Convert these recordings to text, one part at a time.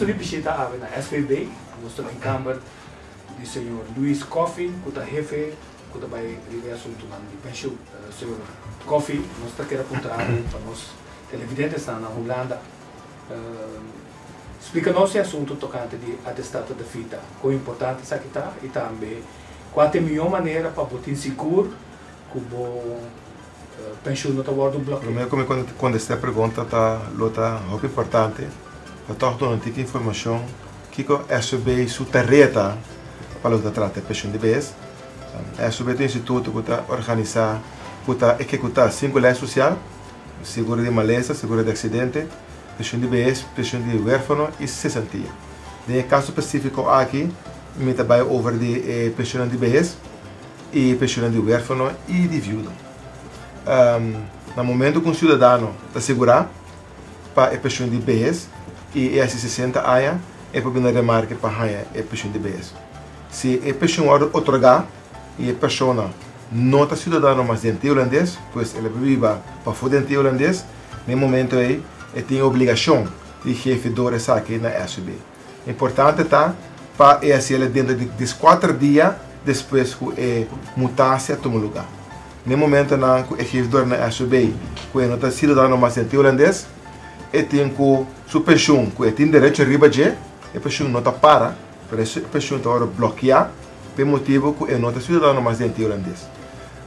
ta di bishita awe na SVB, nos ta den kamber di señor Luis Coffie ku ta hefe ku ta bai riba e asuntunan di penshun. Señor Coffie, nos ta kere puntra bo pa nos televidentesnan na Hulanda splika nos e asuntu tokante di atestato de vita, kon importante esaki ta i tambe kua ta e mihó manera pa bo tin sigur ku bo penshun no ta wòrdu blòkiá. Promé ku mi kontestá e pregunta ta lo ta hopi importante pa tòg duna un tiki informashon kiko SVB su tarea ta pa loke ta trata e penshun di bes. SVB ta un instituto ku ta organisá ku ta ehekutá sinku lei sosial, seguro di malesa, seguro di aksidente, penshun di bes, penshun di wérfano i sesantia. Den e kaso spesífiko aki mi ta bai over di e penshunnan di behes. E pensionan di huérfano i di viudo. Na momento ku un siudadano ta segurá pa e penshun di behes i e hasi 60 aña, e por bini na remarke pa haña e penshun di behes. Si e penshun wòrdu otorgá i e persona no ta siudadano mas di Antia Hulandes, pues el a biba pafó di Antia Hulandes, na e momento ei e tin e obligashon di geef dor esaki na SVB. Importante ta pa e hasiel dentro di dieskuater dia despues ku e mutasie a tuma lugá. Na e momentonan ku e geefdor na SVB ku e no ta siudadano mas den Hulandes, e tin ku su penshun ku e tin derecho riba dje, e penshun no ta para, pero e penshun ta wòrdu blòkiá pa e motibu ku e no ta siudadano mas den Hulandes.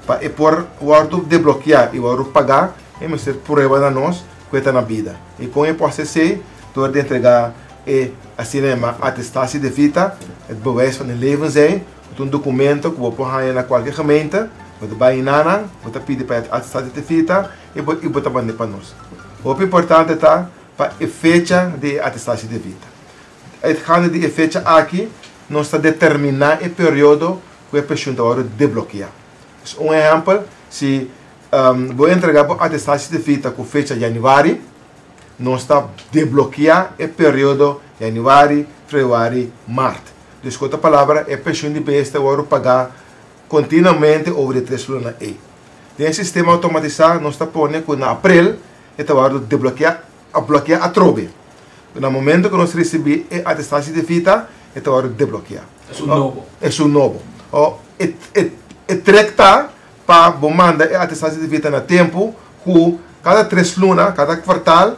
Pa e por wòrdu deblokiá i wòrdu pagá, e mester prueba na nos ku e ta na bida. I kon e por hasi esei? Door di entregá e asina yamá attestatie de vita, het bewijs van in leven zijn, ku ta un dokumento ku bo por haña na kualke gemeente. Bo ta bai na nan, bo ta pidi pa e attestatie de vita i bo i bo ta mand'é pa nos. Hopi importante ta pa e fecha di e attestatie de vita. Uitgaande di e fecha aki nos ta determiná e periodo ku e penshun ta wòrdu deblokeá. Dus un ehèmpel, si bo entregá bo attestatie de vita ku fecha yanüari, nos ta deblokeá e periodo yanüari, febrüari, mart. Dus ku otro palabra, e penshun di bes ta wòrdu pagá kontinuamente over di e tres lunanan ei. Den e sistema outomatisá nos ta pone ku na aprel e ta wòrdu deblokeá, blokeá atrobe. Na momento ku nos risibí e atestasie di vita e ta wòrdu deblokeá. Esun nobo. Esun nobo. E trek ta pa bo manda e atestasie di vita na tempu ku kada tres luna, kada kwartal,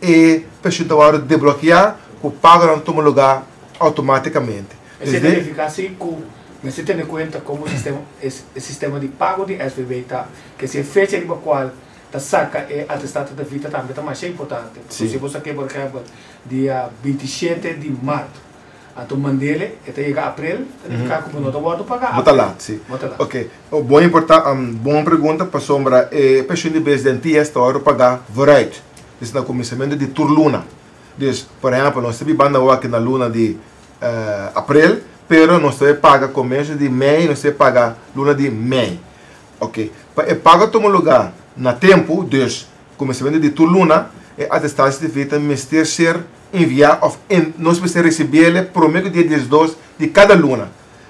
e penshun ta wòrdu deblokeá ku pagonan ta tuma lugá outomátikamente. Esei ta nifiká si ku mester tene kuenta komo sistema e sistema di pago di SVB ta, ke si e fecha riba kual ta saka e atestato di vita tambe ta masha importante. Pasobra si bo sak'é por ehèmpel dia 27 di mart, Anto mandele, e ta yega aprel, ta nifiká ku bo no ta wòrdu pagá Bo ta lat, si. Bo ta lat. Oke. Bon importa, bon pregunta pasobra e penshun di bes den TS ta wòrdu pagá vooruit. Dus na kuminsamentu di tur luna. Dus, por ehèmpel, nos ta bibando awor aki na luna di aprel, pero nos ta bai paga komienso di mei, nos ta bai paga luna di mei. Oke. Pa e pago tuma lugá na tempu, dus kuminsamentu di tur luna, e atestatie di vita mester ser enviá òf nos mester risibiel promé ku dia 12 di kada luna.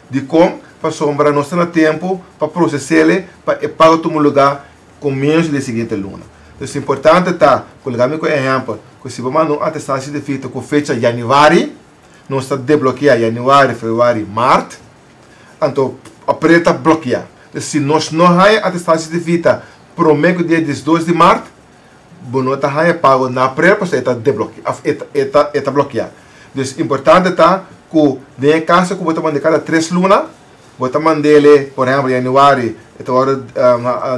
Dikon? Pasobra nos ta na tempu pa proses'el pa e pago tuma lugá komienso di e siguiente luna. Entonces importante ta, kolgá mi ku e ehèmpel, ku si bo manda un atestatie di vita ku fecha yanüari, nos ta deblokeá yanüari, febrüari, mart, anto aprel ta blokeá. Entonces si nos no haña atestatie di vita promé ku dia 12 di mart, bo no ta haña pago na aprel pasobra e ta deblokeá òf e ta e ta e ta blokeá. Dus importante ta ku den e kaso ku bo ta mand'é kada tres luna, bo ta mand'é por ehèmpel yanüari e ta wòrdu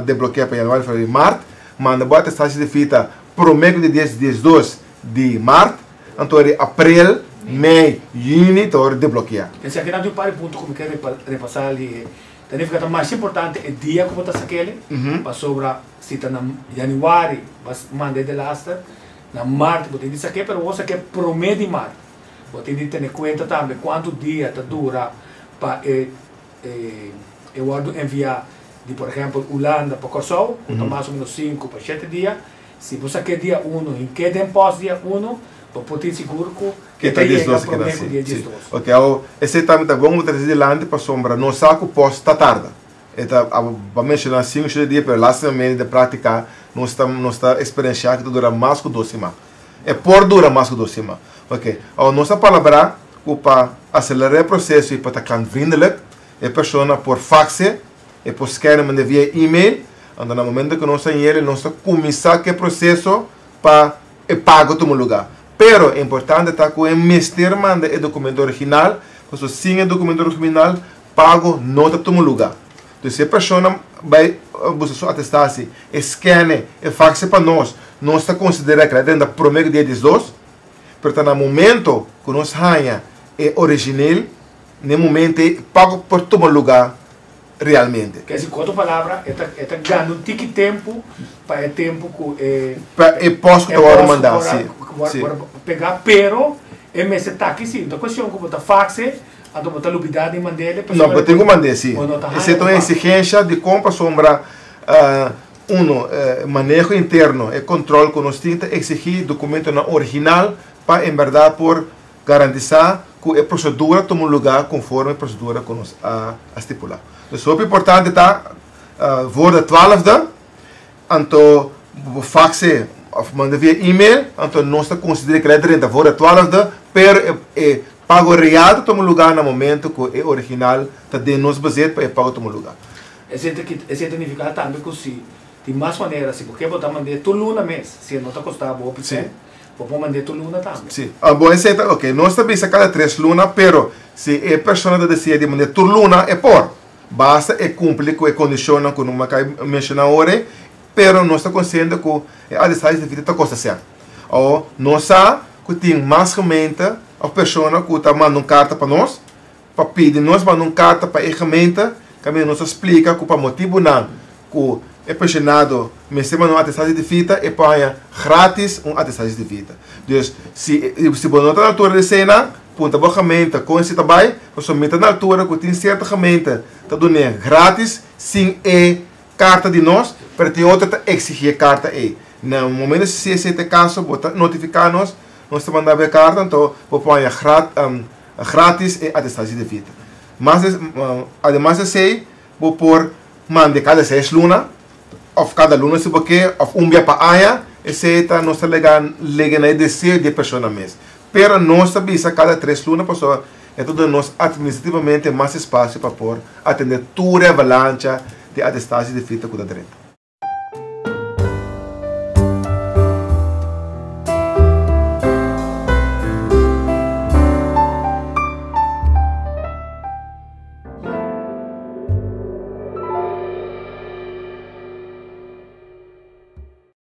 deblokeá pa yanüari, febrüari, mart, manda bo atestasie di fita promé ku di dies 12 di mart, anto di aprel, mei, yüni ta wòrdu deblokeá. Esaki nan tin un par di punto ku mi ke repasá lihe. Ta nifiká ta masha importante e dia ku bo ta sak'el, pasobra si ta na yanüari bo a manda e delaster, na mart bo tin di sak'é, pero bo sak'é promé di mart. Bo tin di tene kuenta tambe kuantu dia ta dura pa e e wòrdu enviá di por ehèmpel Ulanda pa Kòrsou, ku ta mas o ménos 5 pa 7 dia. Si bo sak'é dia 1, hink'é den pòst dia 1, bo por tin sigur ku e ta yega promé ku dia 12. Ok, awor esei tambe ta bon ku bo ta trese dilanti pasobra nos sa ku pòst ta tarda. E ta abo bo a menshoná 5, 7 dia pero lastimamente den práktika nos ta nos ta eksperensiá ku ta dura mas ku 2 siman. E por dura mas ku 2 siman. Ok. Awor nos a palabrá ku pa aselerá e proseso i pa ta klantvriendelijk, e persona por fax'e, e por scan e manda via email, anto na momento ku nos hañ'el nos ta kuminsá ku e proseso pa e pago tuma lugá. Pero e importante ta ku e mester manda e dokumento original, pasobra sin e dokumento original pago no ta tuma lugá. Entonces si e persona bai buska su atestasi, e scan-e, e fax-e pa nos, nos ta konsiderá ku el a drenta promé ku dia diesdos, pero ta na momento ku nos haña e original, na e momento ei pago por tuma lugá realmente. Kesi ku otro palabra e ta e ta gana un tiki tempu pa e tempu ku e Pa e pòst ku ta wòrdu mandá, si, si. Wòrdu pegá, pero e mester ta aki si, no ta kuestion ku bo ta fax-e anto bo ta lubidá di mand'é No, bo tin ku mand'é, si. Esei ta un eksigensia dikon pasobra uno, maneho interno, e kòntròl ku nos tin ta eksigí dokumentonan original pa en bèrdat por Garantisá ku e prosedura tuma un lugá konforme e prosedura ku nos a stipulá. Dus hopi importante ta voor de twaalfde, anto bo fax'e òf manda via email, anto nos ta konsider'é ku el a drenta voor de twaalfde, pero e pago real ta tuma lugá na momento ku e original ta den nos bezit pa e pago tuma lugá. Esei ta nifiká tambe ku si tin mas manera, si bo ke bo ta mand'é tur luna mes, si e no ta kostá bo hopi sèn. Bo por mand'é tur luna tambe. Sí. Ah, bon, esei ta oke. Nos ta bisa kada tres luna, pero si e persona ta desea di mand'é tur luna, e por. Basta e kumpli ku e kondishonnan ku nos a kai menshoná ora ei, pero nos ta konsiente ku e atestashi di vida ta kosta sèn. Awor, nos sa ku tin mas gemeente òf persona ku ta manda un karta pa nos, pa pidi nos manda un karta pa e gemeente kaminda nos ta splika ku pa motibunan ku e pensionado mester manda un atestashi di vita e por haña gratis un atestashi di vita. Dus si si bo no ta na altura di eseinan puntra bo gemeente kon esei ta bai pasobra mi ta na altura ku tin sierto gemeente ta dun'é gratis sin e karta di nos pero tin otro ta eksigí e karta ei. Na momento si esei ta e kaso bo ta notifiká nos, nos ta manda bo e karta anto bo por haña Gratis e atestashi di vita. Mas ademas di esei bo por manda kada seis luna of kada luna si bo ke of un bia pa aña, esei ta nos ta lega lega na e deseo di e persona mes. Pero nos ta bisa kada tres luna pasobra e ta duna nos administrativamente mas espasio pa por atende tur e avalancha di atestashi di vita ku ta drenta.